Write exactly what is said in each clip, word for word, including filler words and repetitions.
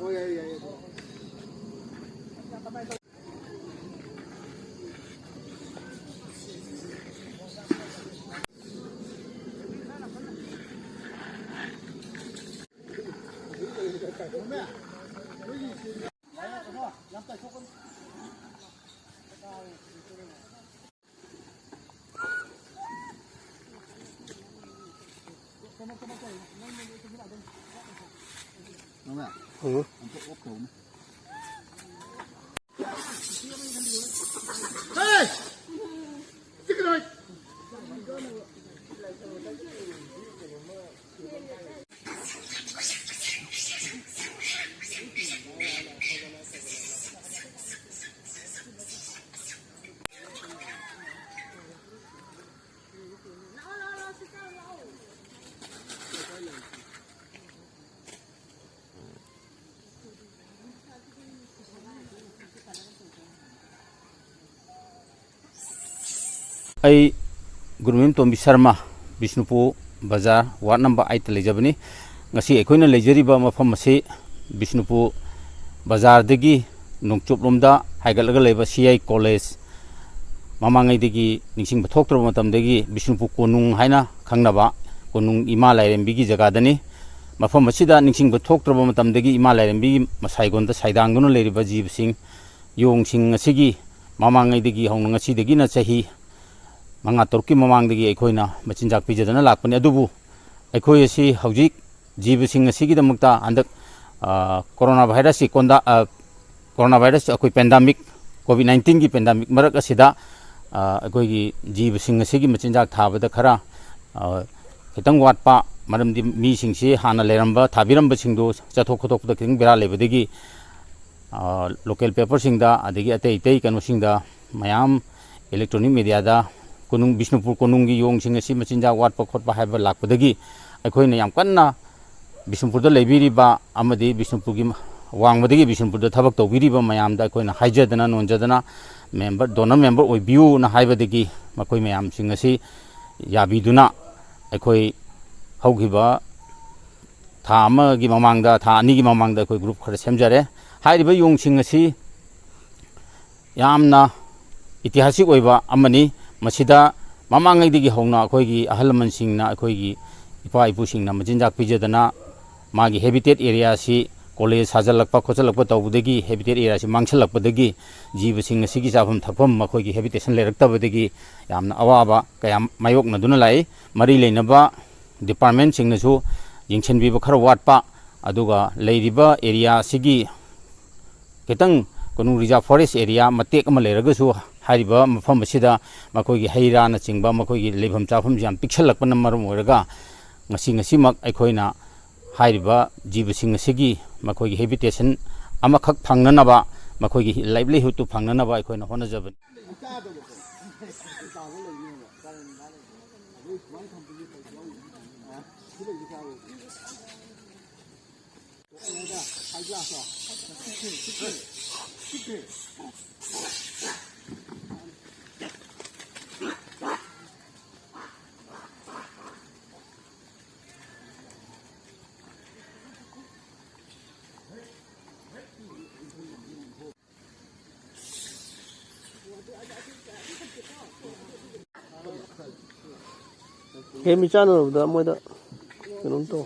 ꯍꯣꯏ, ꯌꯥꯏꯌꯦ, ꯌꯥꯏꯌꯦ꯫ ꯑꯩ ꯒꯨꯔꯨꯃꯌꯨꯝ ꯇꯣꯝꯕꯤ ꯁꯔꯃ, ꯕꯤꯁꯅꯨꯄꯨꯔ ꯕꯖꯥꯔ, ꯋꯥꯔꯗ ꯅꯝꯕꯔ ꯑꯥꯏꯠꯇ ꯂꯩꯖꯕꯅꯤ꯫ ꯉꯁꯤ ꯑꯩꯈꯣꯏꯅ ꯂꯩꯖꯔꯤꯕ ꯃꯐꯝ ꯑꯁꯤ ꯕꯤꯁꯅꯨꯄꯨꯔ ꯕꯖꯥꯔꯗꯒꯤ ꯅꯣꯡꯆꯨꯞꯂꯣꯝꯗ ꯍꯥꯏꯒꯠꯂꯒ ꯂꯩꯕ ꯁꯤ ꯑꯥꯏ ꯀꯣꯂꯦꯖ, ꯃꯃꯥꯡꯉꯩꯗꯒꯤ ꯅꯤꯡꯁꯤꯡꯕ ꯊꯣꯛꯇ꯭ꯔꯕ ꯃꯇꯝꯗꯒꯤ ꯕꯤꯁꯅꯨꯄꯨꯔ ꯀꯣꯅꯨꯡ ꯍꯥꯏꯅ ꯈꯪꯅꯕ ꯀꯣꯅꯨꯡ ꯏꯃꯥ ꯂꯥꯏꯔꯦꯝꯕꯤꯒꯤ ꯖꯒꯥꯗꯅꯤ꯫ ꯃꯐꯝ ꯑꯁꯤꯗ ꯅꯤꯡꯁꯤꯡꯕ ꯊꯣꯛꯇ꯭ꯔꯕ ꯃꯇꯝꯗꯒꯤ ꯏꯃꯥ ꯂꯥꯏꯔꯦꯝꯕꯤꯒꯤ ꯃꯁꯥꯏꯒꯣꯟꯗ ꯁꯥꯏꯗꯥꯡꯗꯨꯅ ꯂꯩꯔꯤꯕ ꯖꯤꯕꯁꯤꯡ, ꯌꯣꯡꯁꯤꯡ ꯑꯁꯤꯒꯤ ꯃꯃꯥꯡꯉꯩꯗꯒꯤ ꯍꯧꯅ ꯉꯁꯤꯗꯒꯤꯅ ꯆꯍꯤ ꯃꯉꯥ ꯇꯔꯨꯛꯀꯤ ꯃꯃꯥꯡꯗꯒꯤ ꯑꯩꯈꯣꯏꯅ ꯃꯆꯤꯟꯖꯥꯛ ꯄꯤꯖꯗꯅ ꯂꯥꯛꯄꯅꯤ꯫ ꯑꯗꯨꯕꯨ ꯑꯩꯈꯣꯏ ꯑꯁꯤ ꯍꯧꯖꯤꯛ ꯖꯤꯕꯁꯤꯡ ꯑꯁꯤꯒꯤꯗꯃꯛꯇ ꯍꯟꯗꯛ, ꯑ, ꯀꯣꯔꯣꯅꯥ ꯚꯥꯏꯔꯁꯀꯤ ꯀꯣꯟꯗꯥ-, ꯑ, ꯀꯣꯔꯣꯅꯥ ꯚꯥꯏꯔꯁ, ꯑꯩꯈꯣꯏ ꯄꯦꯟꯗꯥꯃꯤꯛ, ꯀꯣꯚꯤꯗ ꯅꯥꯏꯟꯇꯤꯟꯒꯤ ꯄꯦꯟꯗꯥꯃꯤꯛ ꯃꯔꯛ ꯑꯁꯤꯗ, ꯑ, ꯑꯩꯈꯣꯏꯒꯤ ꯖꯤꯕꯁꯤꯡ ꯑꯁꯤꯒꯤ ꯃꯆꯤꯟꯖꯥꯛ ꯊꯥꯕꯗ ꯈꯔ, ꯑ, ꯈꯤꯇꯪ ꯋꯥꯠꯄ, ꯃꯔꯝꯗꯤ ꯃꯤꯁꯤꯡꯁꯤ ꯍꯥꯟꯅ ꯂꯩꯔꯝꯕ, ꯊꯥꯕꯤꯔꯝꯕꯁꯤꯡꯗꯨ ꯆꯠꯊꯣꯛ ꯈꯣꯠꯇꯣꯛꯄꯗ ꯈꯤꯇꯪ ꯕꯦꯔꯥ ꯂꯩꯕꯗꯒꯤ, ꯑ, ꯂꯣꯀꯦꯜ ꯄꯦꯄꯔꯁꯤꯡꯗ ꯑꯗꯒꯤ ꯑꯇꯩ ꯑꯇꯩ ꯀꯩꯅꯣꯁꯤꯡꯗ ꯃꯌꯥꯝ ꯏꯂꯦꯛꯇ꯭ꯔꯣꯅꯤꯛ ꯃꯦꯗꯤꯌꯥꯗ ꯀꯣꯅꯨꯡ, ꯕꯤꯁꯅꯨꯄꯨꯔ ꯀꯣꯅꯨꯡꯒꯤ ꯌꯣꯡꯁꯤꯡ ꯑꯁꯤ ꯃꯆꯤꯟꯖꯥꯛ ꯋꯥꯠꯄ ꯈꯣꯠꯄ ꯍꯥꯏꯕ ꯂꯥꯛꯄꯗꯒꯤ ꯑꯩꯈꯣꯏꯅ ꯌꯥꯝ ꯀꯟꯅ ꯕꯤꯁꯅꯨꯄꯨꯔꯗ ꯂꯩꯕꯤꯔꯤꯕ ꯑꯃꯗꯤ ꯕꯤꯁꯅꯨꯄꯨꯔꯒꯤ ꯋꯥꯡꯃꯗꯒꯤ ꯕꯤꯁꯅꯨꯄꯨꯔꯗ ꯊꯕꯛ ꯇꯧꯕꯤꯔꯤꯕ ꯃꯌꯥꯝꯗ ꯑꯩꯈꯣꯏꯅ ꯍꯥꯏꯖꯗꯅ ꯅꯣꯟꯖꯗꯅ ꯃꯦꯝꯕꯔ, ꯗꯣꯅꯔ ꯃꯦꯝꯕꯔ ꯑꯣꯏꯕꯤꯌꯨꯅ ꯍꯥꯏꯕꯗꯒꯤ ꯃꯈꯣꯏ ꯃꯌꯥꯝꯁꯤꯡ ꯑꯁꯤ ꯌꯥꯕꯤꯗꯨꯅ ꯑꯩꯈꯣꯏ ꯍꯧꯈꯤꯕ ꯊꯥ ꯑꯃꯒꯤ ꯃꯃꯥꯡꯗ, ꯊꯥ ꯑꯅꯤꯒꯤ ꯃꯃꯥꯡꯗ ꯑꯩꯈꯣꯏ group ꯈꯔ ꯁꯦꯝꯖꯔꯦ꯫ ꯍꯥꯏꯔꯤꯕ ꯌꯣꯡꯁꯤꯡ ꯑꯁꯤ ꯌꯥꯝꯅ ꯏꯇꯤꯍꯥꯁꯤꯛ ꯑꯣꯏꯕ ꯑꯃꯅꯤ꯫ ꯃꯁꯤꯗ ꯃꯃꯥꯡꯉꯩꯗꯒꯤ ꯍꯧꯅ ꯑꯩꯈꯣꯏꯒꯤ ꯑꯍꯜ ꯂꯃꯟꯁꯤꯡꯅ, ꯑꯩꯈꯣꯏꯒꯤ ꯏꯄꯥ ꯏꯄꯨꯁꯤꯡꯅ ꯃꯆꯤꯟꯖꯥꯛ ꯄꯤꯖꯗꯅ, ꯃꯥꯒꯤ habitat area ꯑꯁꯤ college ꯁꯥꯖꯜꯂꯛꯄ ꯈꯣꯠꯆꯜꯂꯛꯄ ꯇꯧꯕꯗꯒꯤ habitat area ꯑꯁꯤ ꯃꯥꯡꯁꯤꯜꯂꯛꯄꯗꯒꯤ ꯖꯤꯕꯁꯤꯡ ꯑꯁꯤꯒꯤ ꯆꯥꯐꯝ ꯊꯛꯐꯝ ꯃꯈꯣꯏꯒꯤ habitation ꯂꯩꯔꯛꯇꯕꯗꯒꯤ ꯌꯥꯝꯅ ꯑꯋꯥꯕ ꯀꯌꯥ ꯃꯥꯌꯣꯛꯅꯗꯨꯅ ꯂꯥꯛꯏ꯫ ꯃꯔꯤ ꯂꯩꯅꯕ departmentꯁꯤꯡꯅꯁꯨ ꯌꯦꯡꯁꯤꯟꯕꯤꯕ ꯈꯔ ꯋꯥꯠꯄ, ꯑꯗꯨꯒ ꯂꯩꯔꯤꯕ area ꯑꯁꯤꯒꯤ ꯈꯤꯇꯪ ꯀꯣꯅꯨꯡ reserve forest area ꯃꯇꯦꯛ ꯑꯃ ꯂꯩꯔꯒꯁꯨ, ꯍꯥꯏꯔꯤꯕ ꯃꯐꯝ ꯑꯁꯤꯗ ꯃꯈꯣꯏꯒꯤ ꯍꯩ ꯔꯥꯅꯆꯤꯡꯕ, ꯃꯈꯣꯏꯒꯤ ꯂꯩꯐꯝ ꯆꯥꯐꯝꯁꯤ ꯌꯥꯝ ꯄꯤꯛꯁꯜꯂꯛꯄꯅ ꯃꯔꯝ ꯑꯣꯏꯔꯒ, ꯉꯁꯤ ꯉꯁꯤꯃꯛ ꯑꯩꯈꯣꯏꯅ ꯍꯥꯏꯔꯤꯕ ꯖꯤꯕꯁꯤꯡ ꯑꯁꯤꯒꯤ ꯃꯈꯣꯏꯒꯤ habitation ꯑꯃꯈꯛ ꯐꯪꯅꯅꯕ, ꯃꯈꯣꯏꯒꯤ livelihoodꯇꯨ ꯐꯪꯅꯅꯕ ꯑꯩꯈꯣꯏꯅ ꯍꯣꯠꯅꯖꯕꯅꯤ꯫ ꯍꯦ, ꯃꯤ ꯆꯥꯅꯔꯨꯕꯗ ꯃꯣꯏꯗ ꯀꯩꯅꯣꯝ ꯇꯧ꯫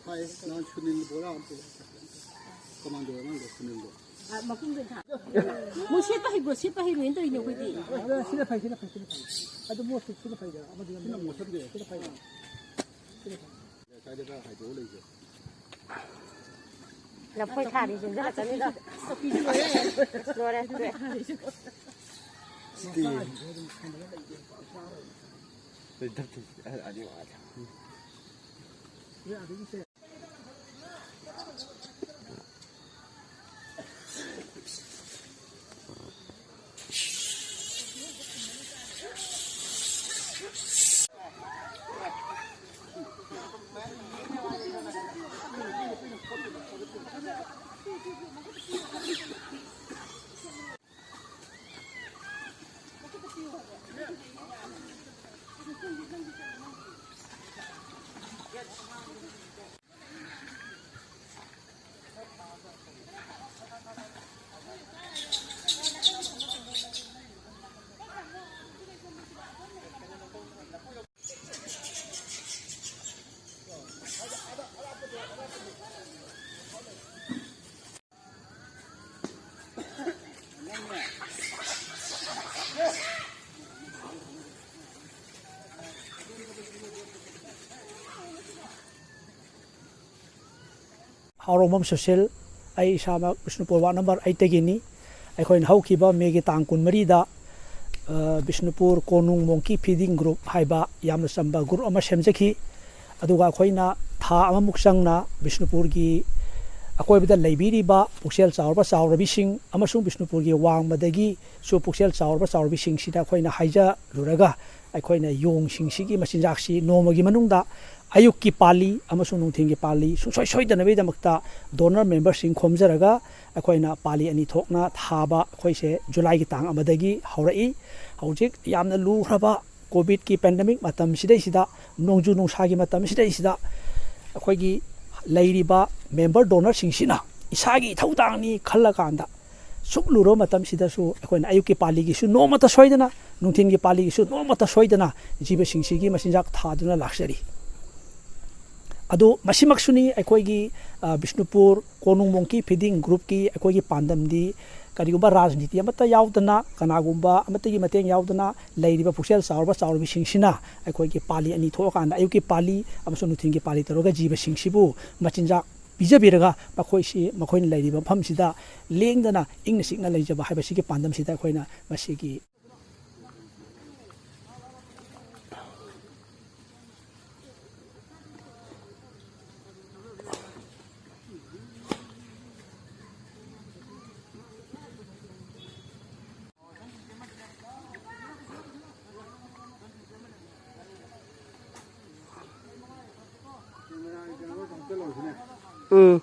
ꯐꯥꯏ, ꯅꯍꯥꯟ ꯁꯨꯅꯤꯜ ꯕꯣꯔꯥ ꯑꯃ ꯄꯨꯔꯛꯑꯦ꯫ ꯀꯃꯥꯟꯗꯣ ꯑꯉꯥꯡꯗꯣ ꯁꯨꯅꯤꯜꯗꯣ꯫ ꯑ, ꯃꯈꯨꯝꯗꯣ ꯊꯥ-, ꯃꯣꯏ ꯁꯦꯠꯄ ꯍꯩꯕ꯭ꯔꯣ? ꯁꯦꯠꯄ ꯍꯩꯔꯣꯏꯅ ꯇꯧꯔꯤꯅꯦ ꯑꯩꯈꯣꯏꯗꯤ꯫ ꯑ, ꯁꯤꯅ ꯐꯩ, ꯁꯤꯅ ꯐꯩ, ꯁꯤꯅ ꯐꯩ꯫ ꯑꯗꯨ ꯃꯣꯠꯁꯨ ꯁꯤꯅ ꯐꯩꯗ, ꯑꯃꯗꯤ ꯌꯥꯝ ꯁꯤꯅ ꯃꯣꯠꯁꯟꯗꯦ꯫ ꯁꯤꯅ ꯐꯩ꯫ ꯁꯤꯅ ꯐꯩ꯫ ꯁ꯭ꯋꯥꯏꯗ ꯈꯔ ꯍꯥꯏꯗꯣꯛꯑ ꯂꯩꯁꯦ꯫ ꯂꯐꯣꯏ ꯊꯥꯔꯤ ꯆꯦꯟꯖꯜꯂꯛꯀꯅꯤꯗ꯫ ꯂꯣꯏꯔꯦ, ꯂꯣꯏꯔꯦ꯫ ꯁꯤꯗꯤ꯫ ꯑꯥꯔꯣꯡꯕꯝ ꯁꯨꯁꯤꯜ, ꯑꯩ ꯏꯁꯥꯃꯛ ꯕꯤꯁꯅꯨꯄꯨꯔ ꯋꯥꯔꯗ ꯅꯝꯕꯔ ꯑꯩꯠꯇꯒꯤꯅꯤ꯫ ꯑꯩꯈꯣꯏꯅ ꯍꯧꯈꯤꯕ ꯃꯦꯒꯤ ꯇꯥꯡ ꯀꯨꯟꯃꯔꯤꯗ, ꯑ, ꯕꯤꯁꯅꯨꯄꯨꯔ ꯀꯣꯅꯨꯡ ꯃꯣꯡꯀꯤ ꯐꯤꯗꯤꯡ ꯒ꯭ꯔꯨꯞ ꯍꯥꯏꯕ ꯌꯥꯝꯅ ꯆꯝꯕ ꯒ꯭ꯔꯨꯞ ꯑꯃ ꯁꯦꯝꯖꯈꯤ꯫ ꯑꯗꯨꯒ ꯑꯩꯈꯣꯏꯅ ꯊꯥ ꯑꯃꯃꯨꯛ ꯆꯪꯅ ꯕꯤꯁꯅꯨꯄꯨꯔꯒꯤ ꯑꯀꯣꯏꯕꯗ ꯂꯩꯕꯤꯔꯤꯕ ꯄꯨꯛꯆꯦꯜ ꯆꯥꯎꯔꯕ ꯆꯥꯎꯔꯕꯤꯁꯤꯡ ꯑꯃꯁꯨꯡ ꯕꯤꯁꯅꯨꯄꯨꯔꯒꯤ ꯋꯥꯡꯃꯗꯒꯤꯁꯨ ꯄꯨꯛꯆꯦꯜ ꯆꯥꯎꯔꯕ ꯆꯥꯎꯔꯕꯤꯁꯤꯡꯁꯤꯗ ꯑꯩꯈꯣꯏꯅ ꯍꯥꯏꯖꯔꯨꯔꯒ, ꯑꯩꯈꯣꯏꯅ ꯌꯣꯡꯁꯤꯡꯁꯤꯒꯤ ꯃꯆꯤꯟꯖꯥꯛꯁꯤ ꯅꯣꯡꯃꯒꯤ ꯃꯅꯨꯡꯗ ꯑꯌꯨꯛꯀꯤ ꯄꯥꯂꯤ ꯑꯃꯁꯨꯡ ꯅꯨꯡꯊꯤꯜꯒꯤ ꯄꯥꯂꯤ ꯁꯨꯡꯁꯣꯏ ꯁꯣꯏꯗꯅꯕꯒꯤꯗꯃꯛꯇ ꯗꯣꯅꯔ ꯃꯦꯝꯕꯔꯁꯤꯡ ꯈꯣꯝꯖꯔꯒ ꯑꯩꯈꯣꯏꯅ ꯄꯥꯂꯤ ꯑꯅꯤ ꯊꯣꯛꯅ ꯊꯥꯕ ꯑꯩꯈꯣꯏꯁꯦ ꯖꯨꯂꯥꯏꯒꯤ ꯇꯥꯡ ꯑꯃꯗꯒꯤ ꯍꯧꯔꯛꯏ꯫ ꯍꯧꯖꯤꯛ ꯌꯥꯝꯅ ꯂꯨꯈ꯭ꯔꯕ ꯀꯣꯚꯤꯗꯀꯤ ꯄꯦꯟꯗꯦꯃꯤꯛ ꯃꯇꯝꯁꯤꯗꯩꯁꯤꯗ, ꯅꯣꯡꯖꯨ ꯅꯨꯡꯁꯥꯒꯤ ꯃꯇꯝꯁꯤꯗꯩꯁꯤꯗ ꯑꯩꯈꯣꯏꯒꯤ ꯂꯩꯔꯤꯕ ꯃꯦꯝꯕꯔ ꯗꯣꯅꯔꯁꯤꯡꯁꯤꯅ ꯏꯁꯥꯒꯤ ꯏꯊꯧꯗꯥꯡꯅꯤ ꯈꯜꯂꯀꯥꯟꯗ ꯁꯨꯛ ꯂꯨꯔꯕ ꯃꯇꯝꯁꯤꯗꯁꯨ ꯑꯩꯈꯣꯏꯅ ꯑꯌꯨꯛꯀꯤ ꯄꯥꯂꯤꯒꯤꯁꯨ ꯅꯣꯡꯃꯇ ꯁꯣꯏꯗꯅ, ꯅꯨꯡꯊꯤꯜꯒꯤ ꯄꯥꯂꯤꯒꯤꯁꯨ ꯅꯣꯡꯃꯇ ꯁꯣꯏꯗꯅ ꯖꯤꯕꯁꯤꯡꯁꯤꯒꯤ ꯃꯆꯤꯟꯖꯥꯛ ꯊꯥꯗꯨꯅ ꯂꯥꯛꯆꯔꯤ꯫ ꯑꯗꯨ ꯃꯁꯤꯃꯛꯁꯨꯅꯤ ꯑꯩꯈꯣꯏꯒꯤ, ꯑ, ꯕꯤꯁꯅꯨꯄꯨꯔ ꯀꯣꯅꯨꯡ ꯃꯣꯡꯀꯤ ꯐꯤꯗꯤꯡ ꯒ꯭ꯔꯨꯞꯀꯤ ꯑꯩꯈꯣꯏꯒꯤ ꯄꯥꯟꯗꯝꯗꯤ, ꯀꯔꯤꯒꯨꯝꯕ ꯔꯥꯖꯅꯤꯇꯤ ꯑꯃꯠꯇ ꯌꯥꯎꯗꯅ, ꯀꯅꯥꯒꯨꯝꯕ ꯑꯃꯠꯇꯒꯤ ꯃꯇꯦꯡ ꯌꯥꯎꯗꯅ ꯂꯩꯔꯤꯕ ꯄꯨꯛꯆꯦꯜ ꯆꯥꯎꯔꯕ ꯆꯥꯎꯔꯕꯤꯁꯤꯡꯁꯤꯅ ꯑꯩꯈꯣꯏꯒꯤ ꯄꯥꯂꯤ ꯑꯅꯤ ꯊꯣꯛꯑꯀꯥꯟꯗ, ꯑꯌꯨꯛꯀꯤ ꯄꯥꯂꯤ ꯑꯃꯁꯨꯡ ꯅꯨꯡꯊꯤꯜꯒꯤ ꯄꯥꯂꯤ ꯇꯧꯔꯒ ꯖꯤꯕꯁꯤꯡꯁꯤꯕꯨ ꯃꯆꯤꯟꯖꯥꯛ ꯄꯤꯖꯕꯤꯔꯒ, ꯃꯈꯣꯏꯁꯤ ꯃꯈꯣꯏꯅ ꯂꯩꯔꯤꯕ ꯃꯐꯝꯁꯤꯗ ꯂꯦꯡꯗꯅ ꯏꯪꯅ ꯆꯤꯛꯅ ꯂꯩꯖꯕ ꯍꯥꯏꯕꯁꯤꯒꯤ ꯄꯥꯟꯗꯝꯁꯤꯗ ꯑꯩꯈꯣꯏꯅ ꯃꯁꯤꯒꯤ ꯎꯝ꯫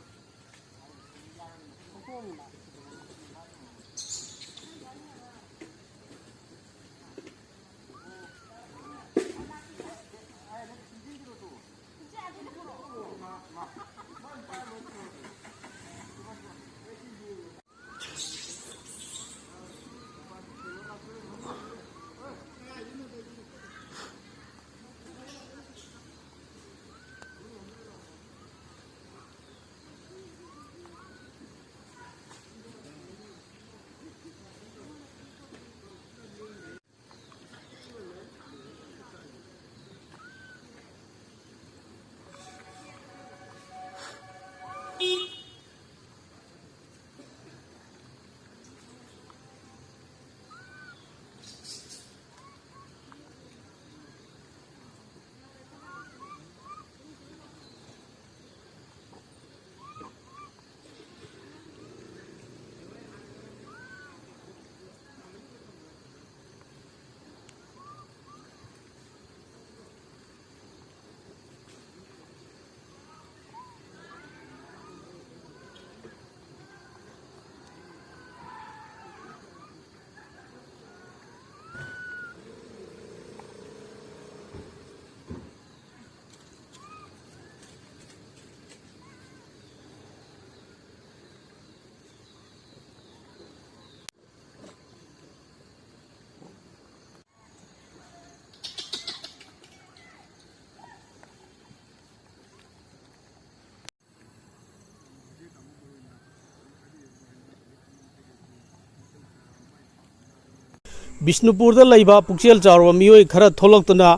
ꯕꯤꯁꯅꯨꯄꯨꯔꯗ ꯂꯩꯕ ꯄꯨꯛꯆꯦꯜ ꯆꯥꯎꯔꯕ ꯃꯤꯑꯣꯏ ꯈꯔ ꯊꯣꯛꯂꯛꯇꯨꯅ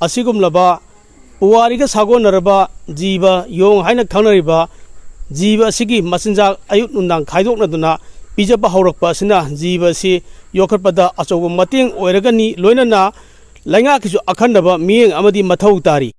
ꯑꯁꯤꯒꯨꯝꯂꯕ ꯄꯨꯋꯥꯔꯤꯒ ꯁꯥꯒꯣꯟꯅꯔꯕ ꯖꯤꯕ ꯌꯣꯡ ꯍꯥꯏꯅ ꯈꯪꯅꯔꯤꯕ ꯖꯤꯕ ꯑꯁꯤꯒꯤ ꯃꯆꯤꯟꯖꯥꯛ ꯑꯌꯨꯛ ꯅꯨꯡꯗꯥꯡ ꯈꯥꯏꯗꯣꯛꯅꯗꯨꯅ ꯄꯤꯖꯕ ꯍꯧꯔꯛꯄ ꯑꯁꯤꯅ ꯖꯤꯕ ꯑꯁꯤ ꯌꯣꯛꯈꯠꯄꯗ ꯑꯆꯧꯕ ꯃꯇꯦꯡ ꯑꯣꯏꯔꯒꯅꯤ꯫ ꯂꯣꯏꯅꯅ ꯂꯩꯉꯥꯛꯀꯤꯁꯨ ꯑꯈꯟꯅꯕ ꯃꯤꯠꯌꯦꯡ ꯑꯃꯗꯤ ꯃꯊꯧ ꯇꯥꯔꯤ꯫